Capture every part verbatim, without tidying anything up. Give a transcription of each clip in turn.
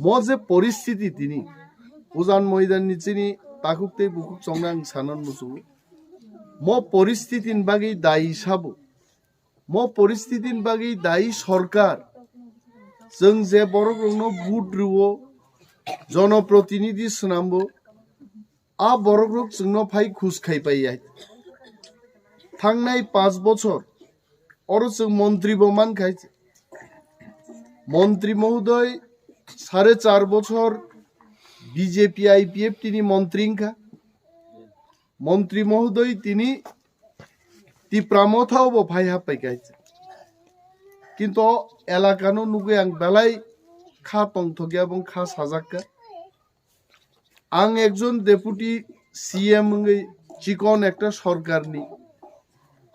Mo je poristiti tini, Ujan Moidan ni chini takhuk tei bukhuk chongna ang sanan muchungo. Mo poristiti ni bagwi dayi sabo. Mo poristiti ni bagwi dayi sorkar. Chwng je borok rokno vote rwo, jonoprotinidhi swnambo, a borok rok chwngno phai khus khai pai ya. Thangnai panch bochor oro chwng montri bo man khai. Montri mohodoy sare char bochor B J P I P F T ni montri wngkha. Montri mohodoy tini Tipra Motha o bo phai hap pai khai. Kintu elaka no nugwi ang belai kha tongthok ya, bong kha sajak kha. Ang ekjon deputy C M wngwi chikon ekta sorkarni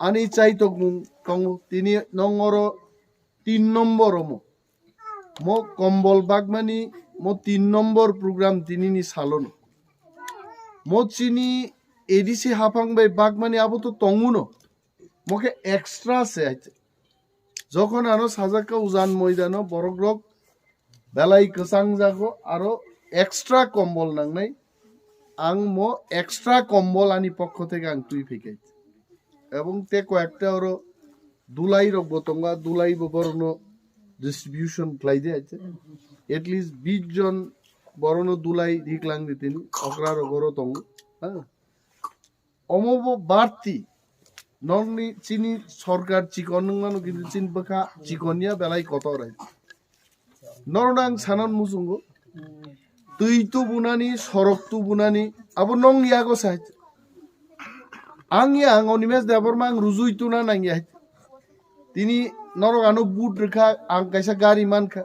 ani chaitok mung tongo, tini nong oro tin nombor omo. Mo kombol bagmani mo tin nombor program tinini salono. Mo chini A D C haphang bai bagmani abo to tonguno. Mo khe extra se hai. Jokhon ano sajak kha Ujan Moidano borok rok belai kwchang jago, aro extra kombol nangnai. Ang mo extra kombol ani pokho theke ang twi phaikai. Ebong te koyekta oro dulai rok bo tongo, dulai bo borokno distribution khlai di hai. At least bis jon borokno dulai riklang di tini, okra rok oro tongo. Ha? Omo bo barti. Nokni chini sorkar chikon wng mano, kintu chini bwkha chikon ya belai kotor hai. Norokno ang sanan muchungo. Twi tubunani, sorok tubunani, abo nong yago sai. Ang ya, ang Animesh Debbarma ang rujui tuna nang ya. Tini norok ano but rwkha, ang kaisa gari mankha.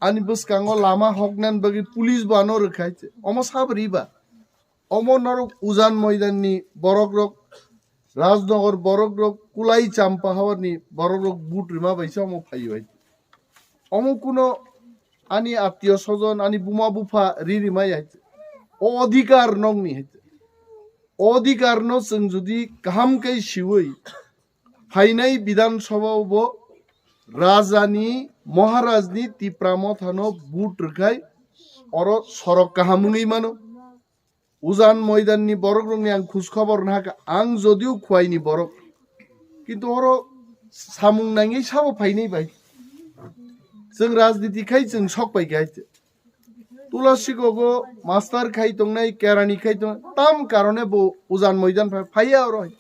Ani bwskango lama hoknani bagwi police bo ano rwkha. Omo sabri ba? Omo norok Ujan Moidanni borok rok, Rajnagar borok rok, Kulai Champa Hawarni borok rok but rima bai se omo phaio hai. Omo kuno ani attiyo sojon, ani buma bupha ri rima ya hai. O odhikar nokni hai. O odhikar no chwng jodi kaham khe siwi phainai Bidhan Sabha o bo Rajani, Maharajni Tipra Mothano but rwkhai oro sorok kaham wngwi mano. Ujan Moidanni borok rokni ang khoj khobor nahakha, ang jodio Khwaini borok, kintu oro samung nangwi sabo phainai bai. Chwng rajniti khai chwng sok pai khe hai. Tulasi gogo master khai tongnai, kerani khai tong, tam karone bo Ujan Moidan phai, phaiya oro hai.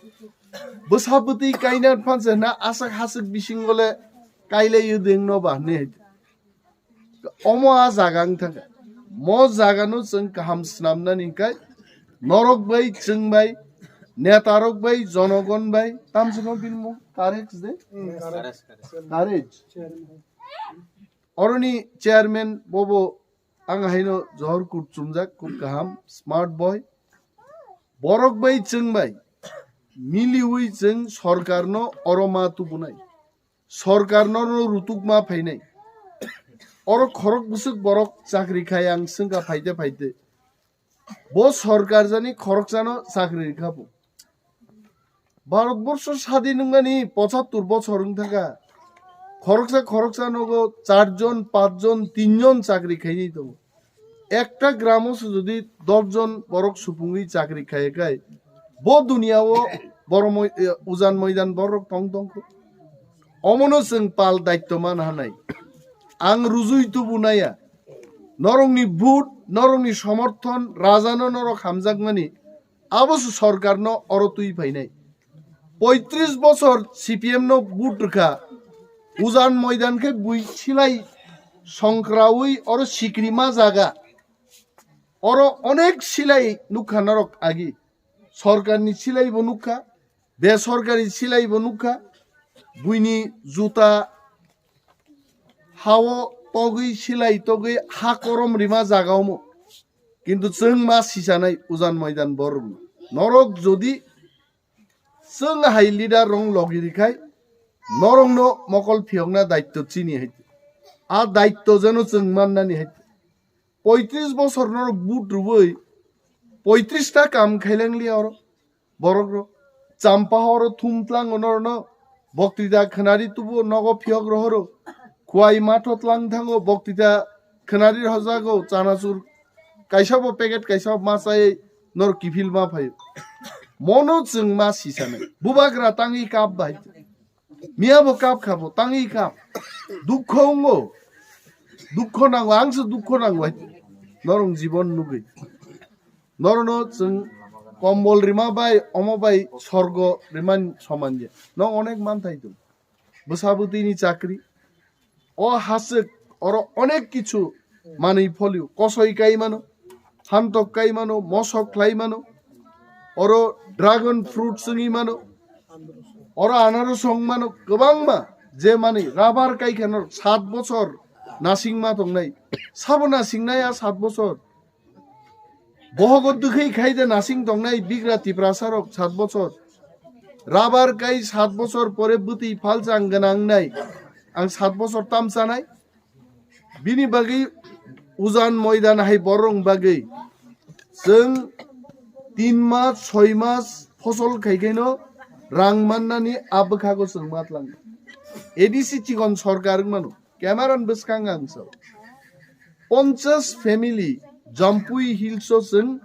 Bwsa bwtwi kaina phanse na asak hasik bisingole kailai yudeng no ba ne hai. Omo a jaga wng thangkha. Mo jaga no chwng kaham swnamnani hwnkhe norok bai, chwng bai, neta rok bai, jonogon bai, tamsimo bini mung Taresh de? Taresh. Oroni chairman bobo ang haino Johor kut chumjak, kut kaham, smart boy. Borok bai chwng bai miliwi chwng sorkar no oro ma tubunai. Sorkar no no rutuk ma phainai. Oro khorok bwswk borok chakri khai ang swngkha phaite phaite. Bo sorkar jani khoroksano chakri rikha bo. Bharatborsho sadin wngmani pochattor bochor wng thangkha. Khoroksa khoroksa nogo char jon, panch jon, tin jon chakri khainai tongo. Ekta gramo se jodi dosh jon borok supungwi chakri khaiya khai, bo duniya o borok moi-, e, Ujan Moidan borok tong tongkho. Omono chwng pal daitto man hanai. Ang rujui tubunaya. Norokni vote, norokni somorthon, rajano norok hamjakmani. Abo se sorkarno oro twi phainai. Poitris bochor C P M no vote rwkha. Ujan Moidan khe bui silai songkraui oro sikrima jaga. Oro onek silai nukha norok agi. Sorkarni silai bo nukha, besorkari silai bo nukha. Buini juta hao togwi silai togwi ha korom rima jaga omo. Kintu chwng ma sisanai Ujan Moidan borokno. Norok jodi chwng hai leader rong logi rikhai, norokno mokol phiyokna daitto chini hai. A daitto jeno chwng mannani hai. Poitris bochor norok but rwui poitris ta kam khailang liya oro. Borok rok Champa horo thum tlango norokno. Boktita khnari tubuo nogo phiyok rohoro. Khwai matho tlang thango boktita Khwnari hojago chanachur kaisa bo packet kaisa bo ma chai nor kiphil ma phaio. Mono chwng ma sisanai. Bubagra tangwi kap bai. Miya bo kap khabo tangwi kap. Dukho wngo. Dukho nango, ang se dukho nango hai. Norong jibon nugwi. Norono chwng kombol rima bai, omo bai sorgo riman soman je. Nong onek manthai tong. Bwsa bwtwini chakri. O haswk oro onek kichu manwi pholio. Kosoi kai mano, hantok kai mano, mosok khlai mano. Oro dragon fruit swngwi mano. Oro anaros wng mano, kwbangma je manwi rubber kai kheno sat bochor nasing ma tongnai. Sabo nasingnai a sat bochor. Bohogo dwkhwi khai de nasing tongnai bigra Tiprasa rok sat bochor. Rubber kai sat bochor pore bwtwi phalchang gwnang nai. Ang sat bochor tam chanai. Bini bagwi ujan moidan hai borong bagwi chwng tin mas, soi mas phosol khai khaino rang mannani a bwkhago chwng matlang. A D C chikon sorkar wng mano. Cameron bwskang ang sao. Ponchas family Jampui Hills o chwng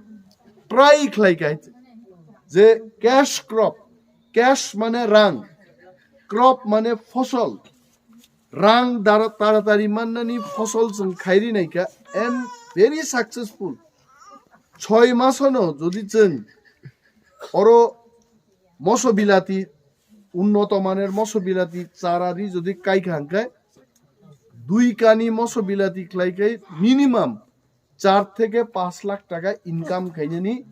try khlai kha je cash crop, cash mane rang, crop mane phosol, rang dara-, taratari mannani phosol chwng khairi naikha and very successful. Choi masono jodi chwng oro moso bilati, unnoto maner moso bilati charari jodi kaikha hwnkhe dui kani moso bilati khlai khai minimum char theke panch lakh taka income khainani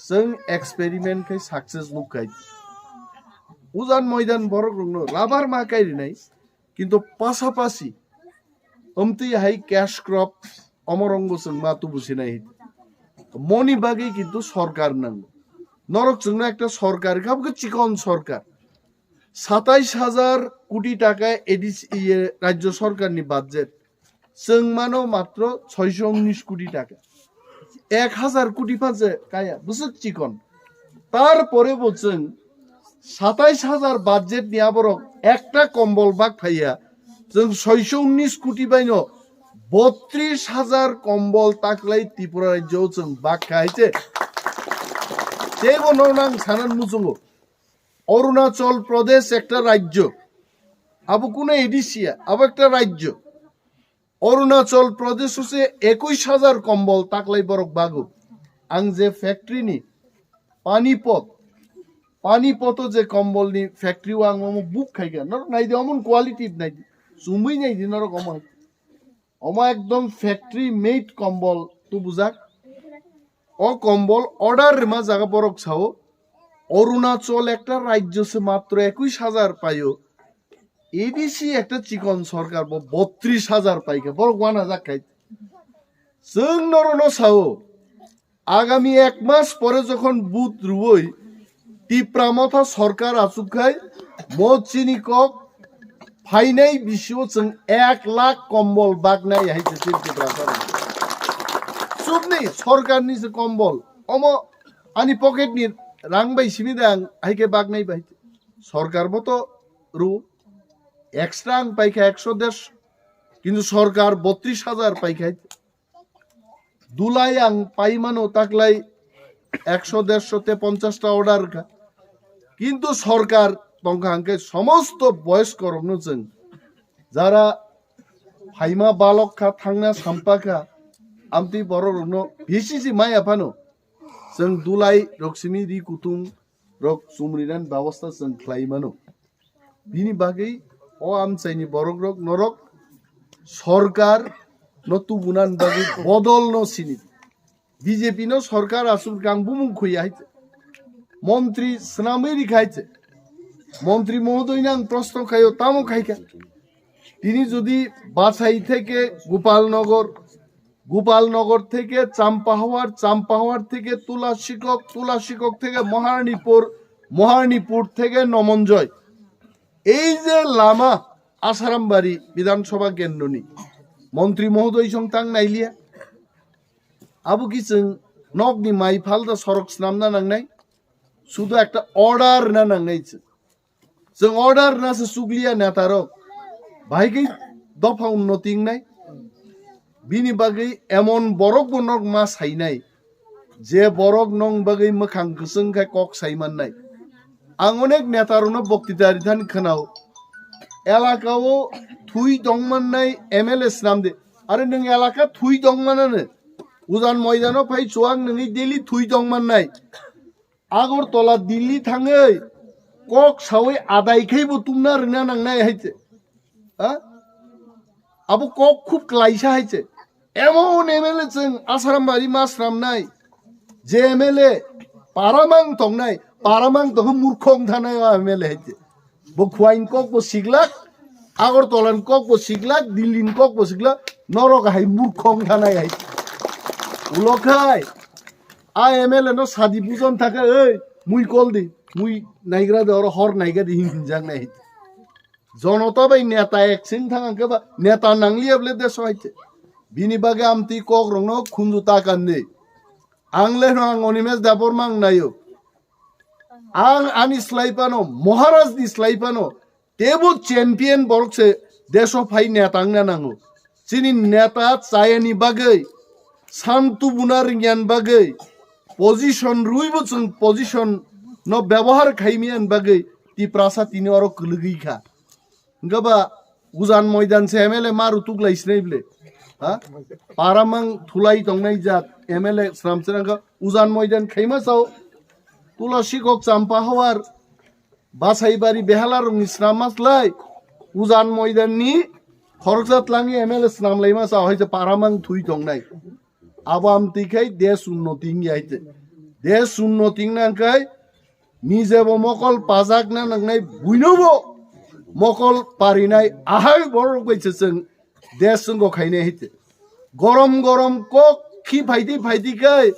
chwng experiment khai success nuk khai. Ujan moidan borok rokno rubber ma kai rinai, kintu pasapasi amtwi hai cash crop omorong bo chwng ma tubu sinai. Moni bagwi kintu sorkar nango. Norok chwngno ekta sorkar, kabo khe chikon sorkar. Satais hajar koti taka A D C, iye, rajyo sorkarni budget. Chwng mano matro soiso unnish koti taka. Ek hajar koti pha je kaya, bwswk chikon. Tarpore bo chwng satais hajar budget ni aborok ekta kombol bak phaiya. Chwng soiso unnish koti baino botris hajar kombol taklai Tripura rajyo chwng bak khai se. Teibo no nang sanan muchungo. Arunachal Pradesh ekta rajyo. Abo kuno A D C ya, abo ekta rajyo. Arunachal Pradesh o se ekush hajar kombol taklai borok bago. Ang je factory ni Panipat, Panipat o je kombol ni factory o ang omo book khai kha. Norok nai di, omo quality nai di. Chumui nai di norok omo. Omo ekdom factory made kombol tu bujak. O kombol order rima jaga borok sao. Arunachal ekta rajyo se matro ekush hajar paio. A D C ekta chikon sorkar bo botris hajar paikha, borok wana jak khai. Chwng norono sao, agami ek mas pore jokhon vote rwui Tipra Motha sorkar achuk khai, mo chini kok phainai bisio chwng ek lakh kombol baknai hai se chini Tipra sorkar. Chupni sorkarni se kombol, omo ani pocket ni rang bai simi dang hai khe baknai bai. Sorkar bo to rw. Extra ang paikha ekso dersho, kintu sorkar botris hajar paikha. Dulai ang paimano taklai ekso dersho te ponchas ta order kha. Kintu sorkar tongkha hwnkhe somosto boyoskorokno chwng jara phaima balok kha, thangna sampa kha, amtwi borok rokno bisi si maya phano chwng dulai rok simi ri kutung rok chumrinan babosta chwng khlai mano. Bini bagwi o amchaini borok rok norok sorkar no tubunan bagwi bodol no sini. B J P no sorkar aswk rang bumung khuya hai. Montri swnamwi rikha hai. Montri mohodoino ang proshno khaio, tamo khaikha. Tini jodi Bachai theke Gopalnagar, Gopalnagar থেকে চাম্পাহাওয়ার, চাম্পাহাওয়ার থেকে তুলাশিকক, তুলাশিকক থেকে মহারানীপুর, মহারানীপুর থেকে নমঞ্জয়। এই যে লামা আসারামবাড়ি বিধানসভা কেন্দ্রনি মন্ত্রী মহোদয় song tang nailia, abo ki chwng nokni mai phalda sorok swnamna nangnai, sudu ekta order na nangnai chwng. Chwng order na se chukliya netarok. Bahai khe dopha unnoti wngnai. Bini bagwi emon borok bo nok ma sainai, je borok nong bagwi mwkhang kwchwng khai kok sai mannai. Ang onek neta rokno boktita ri thani khwnao, elaka o thui tong mannai M L A swnam de. Are nwng elaka thui tong manano, Ujan Moidano phai chuwak nwngwi daily thui tong mannai. Agartala Delhi thangwi kok sawi adai khai bo tungna rwna nangnai hai se. Ha? Abo kok khub klaisa hai se. Emon M L A chwng Asrambari ma swnamnai. Je M L A paramang tongnai, paramang tongkhe murkhong thanai o M L A hai se. Bo Khwain kok bo siglak, Agartala ni kok bo siglak, Delhi ni kok bo siglak, norok hai murkhong thanai hai. Ulo khai, a M L A no sadi bujon thaka, ei, mui kol di, mui naigra de, oro hor naiga di, hin hinjak nai hai. Jonota bai neta ek sing thang ang khe ba, neta nangliya bole deso hai se. Bini bagwi amtwi kok rokno khunju ta kan di. Ang le no ang Animesh Debbarma ang nayo. Ang ani slai phano, Maharaj ni slai phano, tebo champion borok se deso phai neta wngna nango. Chini neta chayani bagwi, san tubuna ringyan bagwi, position rwibo chwng position no byabohar khaimiyan bagwi Tiprasa tini oro kwlwgwi kha. Hwnkhe ba Ujan Moidan se M L A ma rutuk lai sinai bole. Ha? Paramang thulai tongnai jat M L A swnam se nangkha Ujan Moidan khaima sao. Tulasi kok Champa Hawar, Basaibari Behala rokni swnam ma slai Ujan Moidan ni khoroksa tlangi M L A swnam laima sao hai se paramang thui tongnai. Abo amtwi khai desh unnoti wngya hai se. Desh unnoti wngna khai nijebo mokol pajakna nangnai buinobo mokol parinai ahai borok bai se chwng desh wngkha khainai hai se. Gorom gorom kok khi phaidi phaidi khai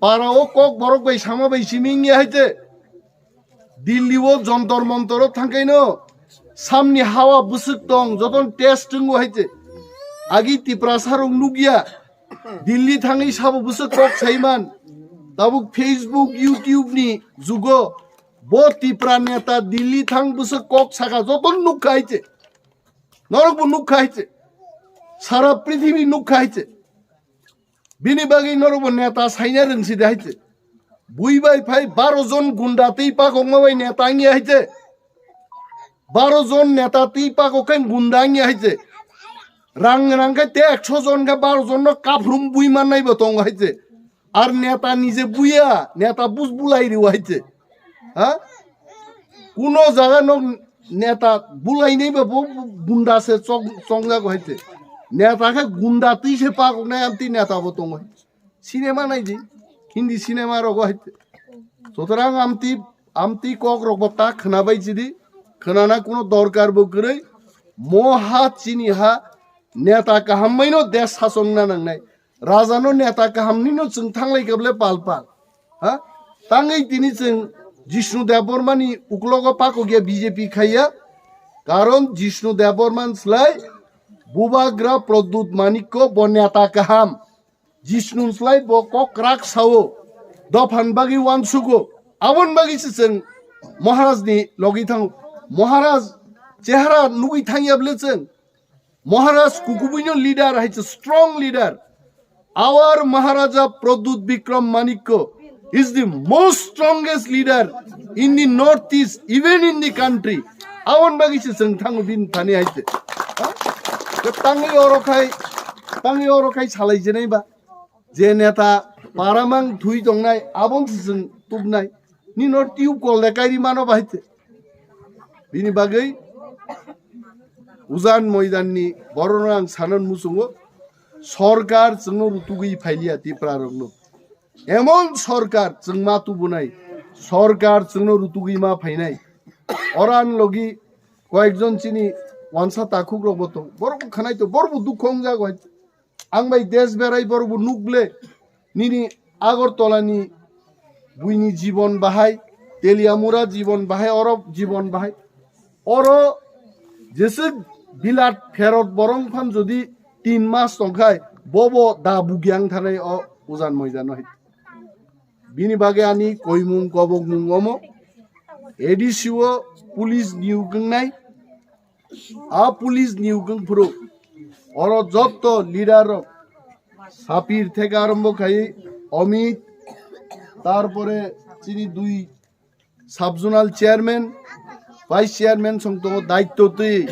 para o kok borok bai sama bai simi wngya hai se. Delhi o Jontor Montor o thangkaino samni hawa bwswk tong jotono test wngo hai se. Agi Tiprasa rok nukya. Delhi thangwi sabo bwswk kok saiman. Tabuk Facebook, YouTube ni jugo bo Tipra neta Delhi thang bwswk kok saka jotono nukha hai se. Norok bo nukha hai se. Sara prithibi nukha hai se. Bini bagwi norok bo neta saina rwngsi de hai se. Bui bai phai baro jon gunda twi pakokma bai neta wngya hai se. Baro jon neta twi pakok khe gunda wngya hai se. Rang rang khe te ekso jon khe baro jon no kaphrum bui mannai bo tongo hai se. Ar neta nije buya, neta bus bulai rw hai se. Ha? Kuno jaga no neta bulainai ba bo gunda se chong-, chongjago hai se. Neta khe gunda twi se pakoknai amtwi neta bo tongo hai se. Cinema naidi, Hindi cinema rogo hai se. Sutorang amtwi, amtwi kok rok bo ta khwnabai chidi, khwnana kuno dorkar bo kwrwi, mo ha chini ha neta kaham bai no desh sasong na nangnai. Raja no neta kaham ni no chwng thanglai kable pal pal. Ha? Tangwi tini chwng Jishnu Debbarma ni uklogo pakokya B J P khaiya. Karon Jishnu Debbarma ni slai Bubagra Pradyut Manikko bo neta kaham. Jishnu ni slai bo kok krak sao. Dophan bagwi wansugo. Abon bagwi se chwng Maharaj ni logi thango. Maharaj chehara nugwi thangya bole chwng. Maharaj kukubuino leader hai se strong leader. Our Maharaja Pradyut Bikram Manikya is the most strongest leader in the Northeast, even in the country. Abon bagwi se chwng thango bini thani hai se. Ha? Tangwi oro khai, tangwi oro khai salai jenai ba. Je neta paramang thui tongnai, abon se chwng tubnai. Nino tube kol de kairi mano bahai te. Bini bagwi Ujan Moidan ni borok no ang sanan muchungo, sorkar chwngno rutugwi phailiya Tipra rokno. Emon sorkar chwng ma tubunai, sorkar chwngno rutugwi ma phainai. Oran logi koyekjon chini wansa takhuk rok bo tong, borok bo khanai to, borok bo dukho wngjago hai. Ang bai desh berai borok bo nuk ble. Nini Agartala ni buini jibon bahai, Teliamura jibon bahai, oro jibon bahai. Oro jeswk bilat pherot borong phan jodi tin mas tongkhai, bobo da bugyang thanai o Ujan Moidan no hai. Bini bagwi ani koimung kobokmung omo, A D C o police niyok wngnai, a police niyok wng phuru oro jotto leader rok, Sapir theke arombo khai Amit, tarpore chini dui sub zonal chairman, vice chairman song tongo daitto twi.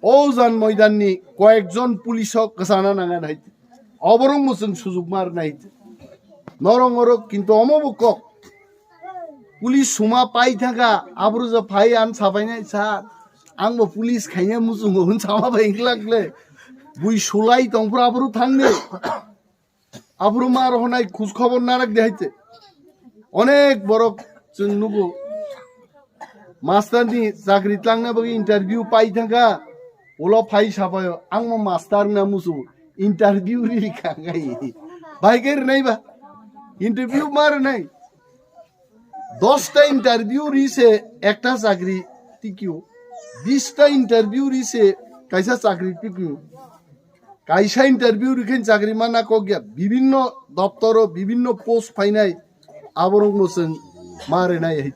O jan moidan ni koyekjon police o kwchana nang nai. Oborok mwchwng sujuk mar nai. Norok morok kintu omo bo kok. Police suma pai thaka, abro ja phai an sapai nai sa. Ang bo police khaina muchungo hun sama bai glak le. Bui sulai tong pura abro thang ne. Abro mar honai khus khobor narak de haite. Onek borok chwng nugo. Master ni chakri tlangna bagwi interview pai thangkha. Ulo phai sapayo, ang mo master na musu interview ri khangai. Bai ke rinai ba? Interview mar nai. Dosta interview ri se ekta chakri tikyo. Bista interview ri se kaisa chakri tikyo. Kaisa interview ri khen chakri mana kokya. Bibinno doptoro, bibinno post phainai. Aborok mo chwng ma rinai hai.